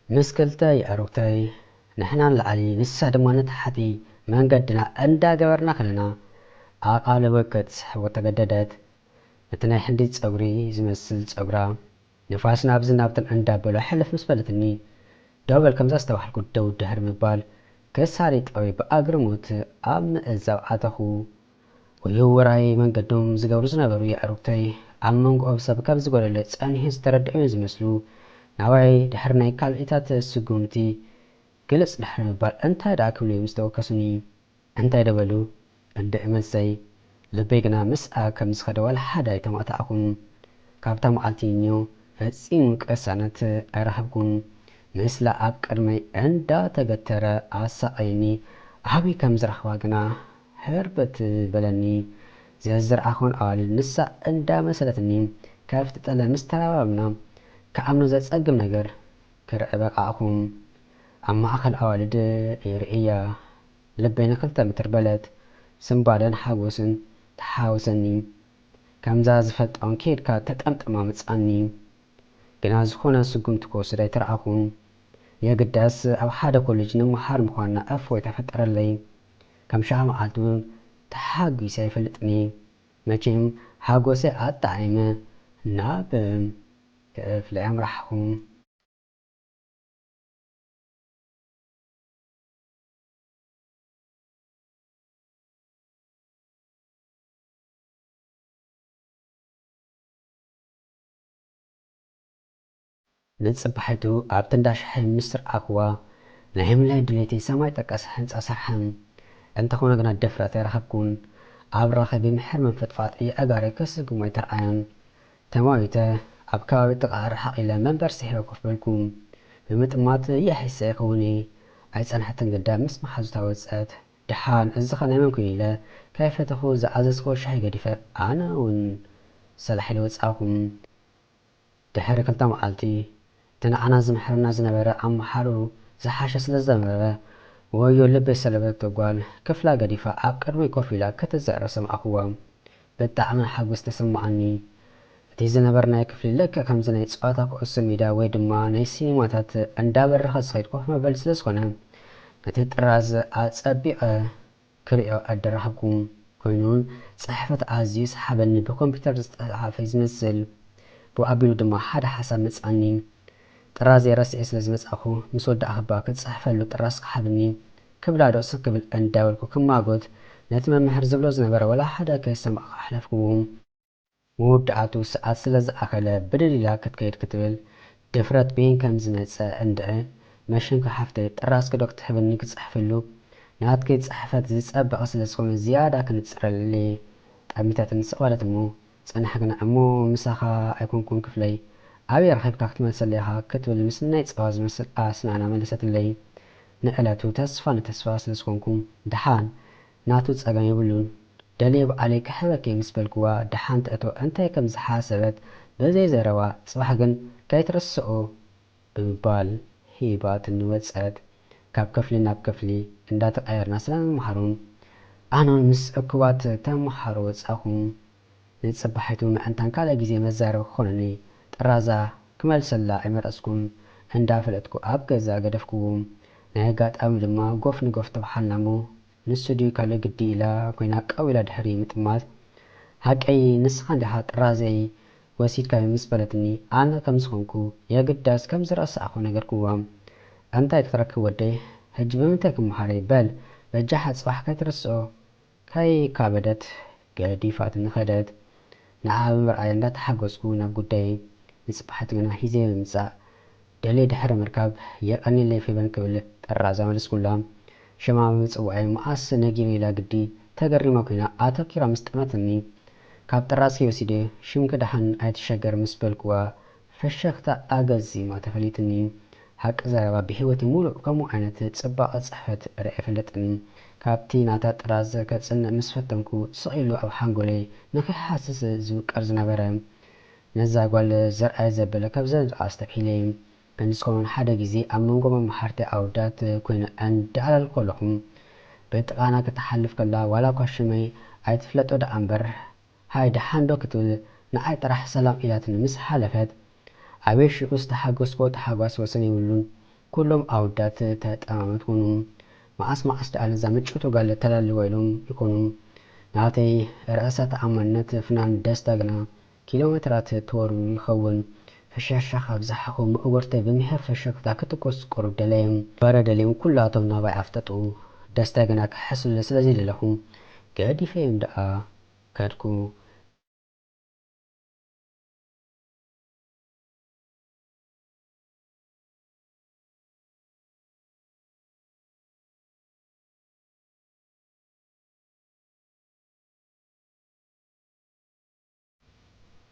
ምስ ክልተ የዕሩኽተይ፣ ንሕና ንላዕሊ ንሳ ድማ ንታሕቲ መንገድና እንዳገበርና ከለና፣ ኣቓልቦ ክትስሕቦ ተገደደት። እቲ ናይ ሕንዲ ጸጉሪ ዝመስል ጸጉራ፣ ንፋስ ናብዝን ናብትን እንዳበሎ ሕልፍ ምስ በለትኒ፣ ደው በል፣ ከምዛ ዝተባህልኩ ደው ድሕሪ ምባል፣ ክሳሪ ጠውየ ብኣግርሞት ኣብ ምዕዛብ ኣተኹ። ውይውራይ መንገዶም ዝገብሩ ዝነበሩ የዕሩኽተይ፣ ኣብ መንጎኦም ሰብ ከም ዝጎደለ ጸኒሑ ዝተረድዑ እዮም ዝመስሉ። ናባይ ድሕሪ ናይ ካልኢታት ስጉምቲ ግልጽ ድሕሪ ምባል፣ እንታይ ደኣ ክብሉ እዮም ዝተወከሱኒ? እንታይ ዶ በሉ? እንድዒ መልሰይ። ልበይ ግና ምስኣ ከም ዝኸደ ዋላ ሓደ ኣይተማእታእኹን። ካብታ መዓልቲ ንዮ ፈጺሙ ቅሳነት ኣይረኸብኩን። ምስላ ኣብ ቅድመይ እንዳተገተረ ኣሳቐየኒ። ኣበይ ከም ዝረኽባ ግና ህርብት በለኒ። ዘዝረኣኹን ኣዋልድ ንሳ እንዳመሰለትኒ ከፍቲ ጠለ ምስ ተረባብና፣ ክኣምኖ ዘጸግም ነገር ክርኢ በቃዕኹ። ኣብ ማእከል ኣዋልድ እየ ርእያ። ልበይ ንክልተ ምትር በለት። ስንባደን ሓጎስን ተሓዋወሰኒ። ከምዛ ዝፈልጣ እውን ከይድካ ተጠምጥማ መጻኒ። ግና ዝኾነ ስጉምቲ ክወስድ ኣይተረኣኹን። የግዳስ ኣብ ሓደ ኮሌጅ ንመሃር ምዃንና እፎይታ ፈጠረለይ። ከም ሽዓ መዓልቲ እውን ተሓጒሰ ኣይፈልጥን እየ። መቸም ሓጎሰይ ኣጣዒመ ናብ ክፍለይ ኣምራሕኹ። ንጽባሒቱ ኣብቲ እንዳ ሻሂ ምስ ረኣኽዋ፣ ናይ ህምላይ ድሌተይ ሰማይ ጠቀስ ህንጻ ሰርሐ። እንተኾነ ግና ድፍረት ኣይረኸብኩን። ኣብ ራኸ ብምሕር መንፈጥፋጥ የእጋረይ ከስጉም ኣይተርኣያን። ተማዊተ ኣብ ከባቢ ጥቓ ርሕቕ ኢለ መንበር ስሒበ ኮፍ በልኩ። ብምጥማት የሒሰ ይኸውን እየ። ኣይጸንሐትን ግዳ ምስ መሓዙታ ወጸት። ደሓን እዚኸ ናይ መን ኮይኑ ኢለ ከይፈተኹ ዝኣዘዝክዎ ሻሂ ገዲፈ ኣነ እውን ሰላሕ ኢለ ወጻኹ። ድሕሪ ክልተ መዓልቲ፣ እቲ ንዓና ዝምሕረና ዝነበረ ኣምሓሩ ዝሓሸ ስለ ዝነበረ፣ ወዮ ልበይ ሰለበቶ ጓል ክፍላ ገዲፋ ኣብ ቅድመይ ኮፍ ኢላ ክትዘዕረ ሰማዕክዋ። ብጣዕሚ ሓጎስ ተሰማዓኒ። እቲ ዝነበርናዮ ክፍሊ ልክዕ ከምዚ ናይ ጸዋታ ኩዕሶ ሜዳ ወይ ድማ ናይ ሲኒማታት እንዳበረኸ ዝኸይድ ኮፍ መበሊ ስለ ዝኾነ፣ ነቲ ጥራዝ ኣጸቢቐ ክርእዮ ኣይደረኸብኩን። ኮይኑ እውን፣ ጽሕፈት ኣዝዩ ሰሓበኒ፣ ብኮምፒተር ዝተጻሕፈ እዩ ዝመስል። ብኡ ኣቢሉ ድማ ሓደ ሓሳብ መጻኒ። ጥራዘይ ረሲዐ ስለ ዝመጻእኩ፣ ምስ ወዳእኹ እባ ክትጽሕፈሉ ጥራዝካ ሃብኒ፣ ክብላ ዶ ስቕ ክብል እንዳበልኩ ክማጎት፣ ነቲ መምህር ዝብሎ ዝነበረ ወላ ሓደ ከይሰማዕኩ ኣሕለፍክዎ። መወዳእቱ ሰዓት ስለ ዝኣኸለ ብድድ ኢላ ክትከይድ ክትብል ድፍረት በየን ከም ዝመጸ እንድዒ፣ መሽንኪ ሓፍተይ ጥራዝኪ ዶ ክትህብኒ ክጽሕፍሉ? ናትኪ ጽሕፈት ዝጸበቐ ስለ ዝኾነ ዝያዳ ክንጽረሉ እየ። ጠሚታትኒ ስቕ በለት እሞ፣ ጽንሕ ግና እሞ ምሳኻ ኣይኮንኩን ክፍለይ፣ ኣበይ ረኺብካ ክትመልሰለይ ኢኻ? ክትብል ምስ ናይ ጸባ ዝመስል ኣስናና መለሰትለይ። ንዕለቱ ተስፋ ንተስፋ ስለ ዝኾንኩ፣ ደሓን ናቱ ጸገም የብሉን። ደልየ ባዕለይ ክሕበኪ ምስ በልክዋ፣ ደሓን ትእቶ እንታይ ከም ዝሓሰበት ብዘይ ዘረባ፣ ጽባሕ ግን ከይትርስኦ ብምባል ሂባትኒ ወጸት። ካብ ክፍሊ ናብ ክፍሊ እንዳተቐያየርና ስለ ንመሃሮን ኣነን ምስ እኩባት ተመሃሮ ወጻኹ። ንጽባሒቱ ምዕንታን ካልእ ግዜ መዛረቢ ክኾነኒ ጥራዛ ክመልሰላ ኣይመረጽኩን። እንዳፈለጥኩ ኣብ ገዛ ገደፍክዎ። ናይ ኣጋጣሚ ድማ ጎፍ ንጎፍ ተበሃልና እሞ፣ ንሱ ድዩ ካልእ ግዲ ኢላ ኮይና ቀው ኢላ ድሕሪ ምጥማት፣ "ሓቀይ ንስኻ እንዲኻ ጥራዘይ ወሲድካዮ?" ምስ በለትኒ፣ ኣነ ከም ዝኾንኩ የግዳስ ከም ዝረሳዕኩ ነገርክዋ። "እንታይ ክትረክብ ወደይ? ሕጂ ብምንታይ ክመሃረይ? በል በጃኻ ጽባሕ ከይትርስኦ!" ከይካበደት ገዲፋትኒ ከደት። ንዓኣ ብምርኣያ እንዳተሓጎስኩ ናብ ጉዳየይ። ንጽባሒቱ ግና ሒዘዮ ብምምጻእ፣ ደልየ ድሕሪ ምርካብ፣ የቐንየለይ ፌበን ክብል ጥራዝ ኣመለስኩላ። ሽማ ብምጽዋዓይ መኣስ ነጊሩ ኢላ ግዲ ተገሪማ ኮይና ኣተኪራ ምስ ጠመተትኒ፣ ካብ ጥራዝኪ ወሲደ ሽምኪ ደሓን ኣይትሸገር ምስ በልክዋ፣ ፍሽኽታ ኣገዚማ ተፈሊትኒ። ሓቂ ዘረባ ብህይወተይ ሙሉእ ከምኡ ዓይነት ጽባቐ ጽሕፈት ርእየ ኣይፈልጥን። ካብቲ ናታ ጥራዝ ከጽንዕ ምስ ፈተንኩ፣ ስቕ ኢሉ ኣብ ሓንጎለይ ንኸይሃስስ ዝውቀር ዝነበረ ነዛ ጓል ዘርኣየ ዘበለ ካብ ዘንድኣ ኣስተብሂለ። ክንዲ ዝኾነ ሓደ ግዜ ኣብ መንጎ መማህርቲ ኣወዳት ኮይነ እንዳዕላል ከለኹ፣ ብጥቓና ክትሓልፍ ከላ፣ ዋላ እኳ ሽመይ ኣይትፍለጦ ደኣ እምበር፣ "ሃይ፣ ደሓን ዶ?" ክትብል ንዓይ ጥራሕ ሰላም ኢላትኒ ምስ ሓለፈት፣ ኣቤት ሽዑ ዝተሓጎስክዎ ታሕጓስ ወሰን የብሉን። ኩሎም ኣወዳት ተጠማመት ኮኑ። መዓስ መዓስ ደኣ ነዛ ምጭውቲ ጓል ተላልዋ ኢሎም ይኮኑ። ናተይ ርእሰ ተኣማንነት ፍናን ደስታ ግና ኪሎ ሜትራት ተወርሩ ይኸውን። ፍሽኽታ ካብ ዝሓኹ ምእጉርተይ ብምሒር ፍሽኽታ ክትኩስ ቁሩብ ደለየ። በረ ደልዮም ኩላቶም ናባይ ኣፍጠጡ። ደስታ ግና ክሕስሉ ስለ ዘይደለኹ ገዲፈዮም ደኣ ከድኩ።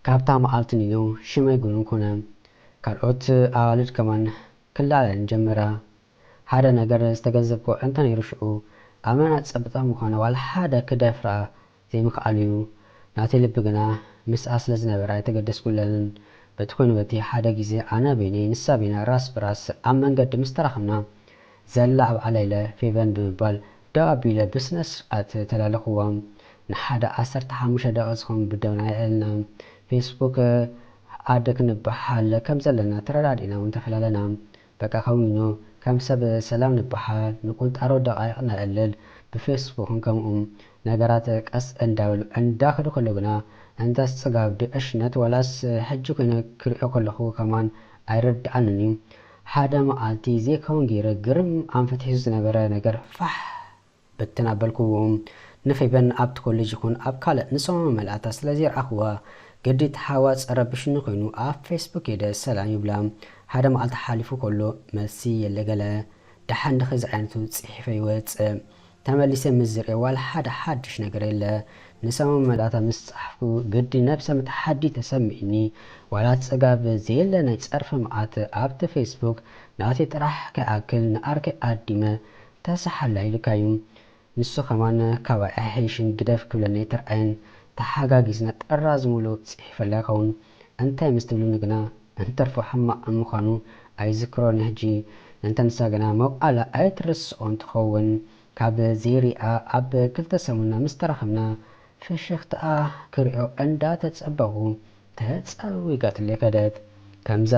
ካብታ መዓልቲ ንዮ ሽመይ ጉኑን ኮነ። ካልኦት ኣዋልድ ከማን ክለዓላን ጀመራ። ሓደ ነገር ዝተገንዘብኩ እንተ ነይሩ ሽዑ፣ ኣመና ጸብጻብ ምዃና ዋላ ሓደ ክደፍራ ዘይምኽኣሉ'ዩ። ናተይ ልቢ ግና ምስኣ ስለ ዝነበረ ኣይተገደስኩለንን። በቲ ኮይኑ በቲ ሓደ ግዜ ኣነ በይነይ ንሳ በይና ራስ ብራስ ኣብ መንገዲ ምስ ተራኸብና፣ ዘላ ኣብ ዓላ ኢለ ፌቨን ብምባል ደው ኣቢለ ብስነ ስርዓት ተላለኹዋ። ንሓደ ዓሰርተ ሓሙሽተ ደቂቕ ዝኸውን ብደውና የዕለልና። ፌስቡክ ኣድ ክንበሃል ከም ዘለና ተረዳዲእና እውን ተፈላለና። በቃ ከዊኑ ከም ሰብ ሰላም ንበሃል፣ ንቁንጣሮ ደቓይቕ ነዕልል፣ ብፌስቡክን ከምኡ። ነገራት ቀስ እንዳበሉ እንዳኸዱ ከለዉ ግና፣ እንታስ ጽጋብ ድዕሽነት ዋላስ ሕጂ ኮይነ ክሪኦ ከለኹ ከማን ኣይርድኣንን እዩ። ሓደ መዓልቲ ዘይከውን ገይረ ግርም ኣንፈት ሒዙ ዝነበረ ነገር ፋሕ ብትን ኣበልክዎ። ንፌበን ኣብቲ ኮሌጅ ይኹን ኣብ ካልእ ንሰማማዕ መልኣታ ስለ ዘይረኣኽዋ፣ ግዲ ተሓዋጽ ረብሽኒ ኮይኑ ኣብ ፌስቡክ ከይደ ሰላም ይብላ። ሓደ መዓልቲ ሓሊፉ ከሎ መልሲ የለ ገለ። ደሓን ዲኺ ዝዓይነቱ ጽሒፈ ይወጽእ። ተመሊሰ ምስ ዝሪኦ ዋላ ሓደ ሓድሽ ነገር የለ። ንሰማማዕ መልኣታ ምስ ጸሓፍኩ ግዲ ነብሰ ምትሓዲ ተሰሚዕኒ። ዋላ ጽጋብ ዘየለ ናይ ጸርፊ መዓት ኣብቲ ፌስቡክ ናተይ ጥራሕ ከይኣክል ንኣርከይ ኣዲመ ተሳሓላ ኢሉካ'ዩ። ንሱ ከማን ካባይ ኣይሕይሽን ግደፍ ክብለኒ ኣይተርኣየን። ተሓጋጊዝና ጥራዝ ምሉእ ጽሒፈላ ይኸውን። እንታይ ምስ ትብሉኒ ግና እንትርፎ ሕማቕ ምዃኑ ኣይዝክሮን ሕጂ። እንተ ንሳ ግና መውዓላ ኣይትርስዖን ትኸውን። ካብ ዘይሪኣ ኣብ ክልተ ሰሙንና ምስ ተራኸብና ፍሽኽታኣ ክሪኦ እንዳተጸበኹ ተጸዊጋትለይ ከደት። ከምዛ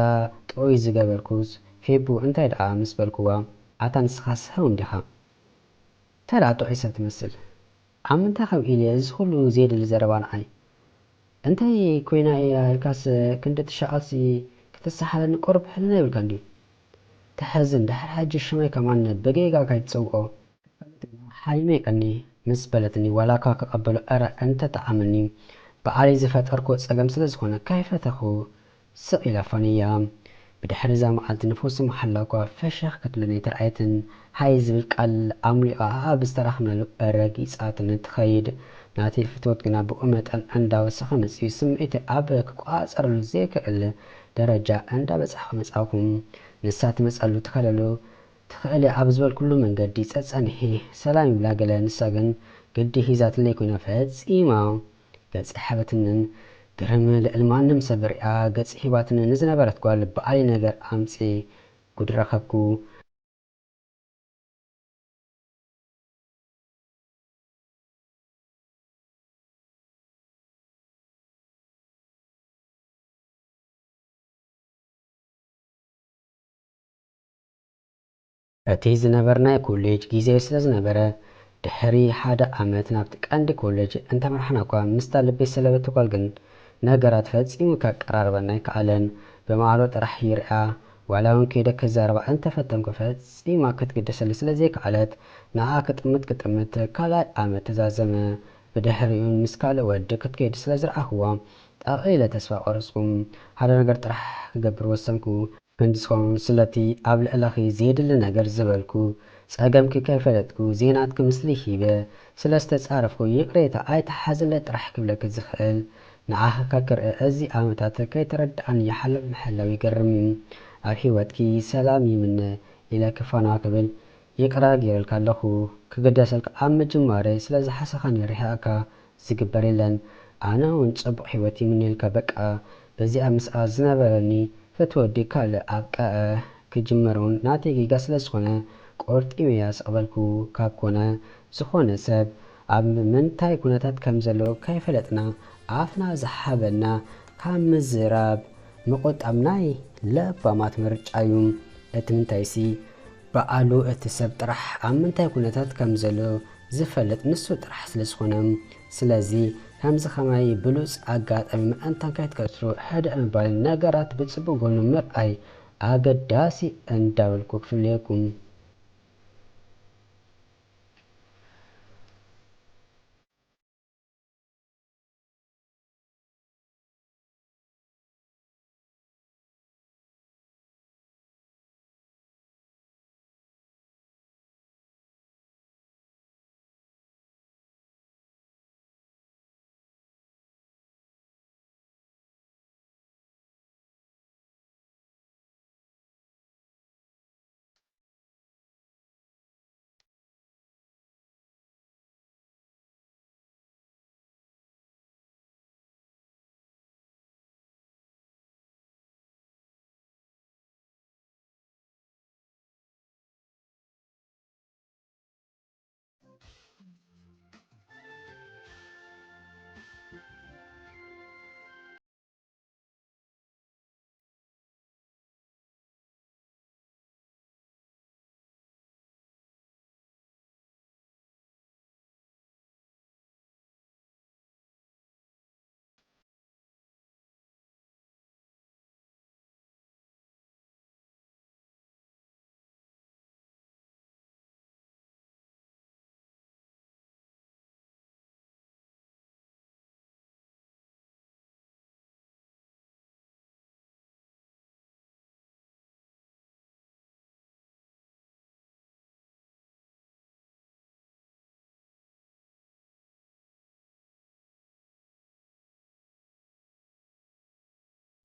ጥዑይ ዝገበርኩስ ፌቡ እንታይ ደኣ ምስ በልኩዋ፣ ኣታ ንስኻስ ህው እንዲኻ። ተራ ጥዑይ ሰብ ትመስል። ኣብ ምንታይ ከም ኢለ እዚ ኩሉ ዘየድሊ ዘረባ ንዓይ? እንታይ ኮይና እያ ኢልካስ ክንዲ ትሻቐልሲ ክትሰሓለኒ ቁሩብ ሕልና ይብልካ እንድዩ። ተሕዝን፣ ድሕሪ ሕጂ ሽመይ ከማን ብጌጋ ካይትጸውዖ። ሓይመይ ቀኒ ምስ በለትኒ ዋላ እኳ ክቐበሎ እረ እንተጠዓመኒ፣ ባዕለይ ዝፈጠርክዎ ጸገም ስለ ዝኾነ ካይፈተኹ ስቕ ኢላ ፋንያ። ብድሕሪ እዛ መዓልቲ ንፉስ መሓላ እኳ ፈሸኽ ክትብለኒ ኣይተርኣየትን። ሃይ ዝብል ቃል ኣምሊቓ ኣብ ዝተራኸብናሉ ረጊጻትኒ ትኸይድ። ናተይ ፍትወት ግና ብኡ መጠን እንዳወሰኸ መጺኡ። ስምዒተይ ኣብ ክቋጸረሉ ዘይክእል ደረጃ እንዳበጻሕኩ መጻእኩ። ንሳ ትመጸሉ ትኸለሉ ትኽእል እያ ኣብ ዝበልኩሉ መንገዲ ጸጸንሒ ሰላም ይብላ ገለ። ንሳ ግን ግዲ ሒዛትለይ ኮይና ፈጺማ ገጸይ ሓበትንን ግርም ልዕሊ ማንም ሰብ ሪኣ ገጺ ሂባትኒ ንዝነበረት ጓል ብኣይ ነገር ኣምጺ ጉድ ረኸብኩ። እቲ ዝነበርናዮ ኮሌጅ ግዜ ስለ ዝነበረ፣ ድሕሪ ሓደ ዓመት ናብቲ ቀንዲ ኮሌጅ እንተመርሓና እኳ፣ ምስታ ልበይ ዝሰለበቶ ጓል ግን ነገራት ፈጺሙ ከቀራርበና ኣይከኣለን። ብማዕዶ ጥራሕ ይሪኣ፣ ዋላ እውን ከይደ ክዛረባ እንተፈተንኩ፣ ፈጺማ ክትግደሰለይ ስለ ዘይከኣለት፣ ንዓኣ ክጥምት ክጥምት ካልኣይ ዓመት ተዛዘመ። ብድሕሪኡ ምስ ካልእ ወዲ ክትከይድ ስለ ዝረኣኽዋ፣ ጠቕሊለ ተስፋ ቆረጽኩ። ሓደ ነገር ጥራሕ ክገብር ወሰንኩ። ክንዲ ዝኾኑ ስለቲ ኣብ ልዕለኺ ዘየድሊ ነገር ዝበልኩ፣ ጸገምኪ ከይፈለጥኩ ዘይናትኪ ምስሊ ሂበ ስለ ዝተጻረፍኩ ይቕሬታ ኣይትሓዝለይ ጥራሕ ክብለኪ ዝኽእል። ንዓኺ ካብ ክርኢ እዚ ዓመታት ከይተረድኣኒ ይሓልፍ ምሕላው ይገርም እዩ። ኣብ ህይወትኪ ሰላም ይምነ ኢለ ክፋና ክብል ይቕረ ገይረልካ ኣለኹ። ክግደሰልካ ኣብ ምጅማረይ ስለ ዝሓሰኻኒ ርሒቕካ ዝግበር የለን። ኣነ እውን ጽቡቕ ህይወት ይምነየልካ። በቃ በዚኣ ምስኣ ዝነበረኒ ፍትወት ድዩ ካልእ ኣብቀዐ ክጅምር እውን ናተይ ጌጋ ስለ ዝኾነ ቆርጢመያ ስቕ በልኩ። ካብ ኮነ ዝኾነ ሰብ ኣብ ምንታይ ኩነታት ከም ዘሎ ከይፈለጥና ኣፍና ዝሓበና ካብ ምዝራብ ምቑጣብ ናይ ለባማት ምርጫ እዩ። እቲ ምንታይሲ በዓሉ እቲ ሰብ ጥራሕ ኣብ ምንታይ ኩነታት ከም ዘሎ ዝፈልጥ ንሱ ጥራሕ ስለ ዝኾነ፣ ስለዚ ከምዚ ከማይ ብሉጽ ኣጋጣሚ ምእንታን ከይትከስሩ ሕድእ ምባል ነገራት ብጽቡቕ ጎኑ ምርኣይ ኣገዳሲ እንዳበልኩ ክፍልየኩም።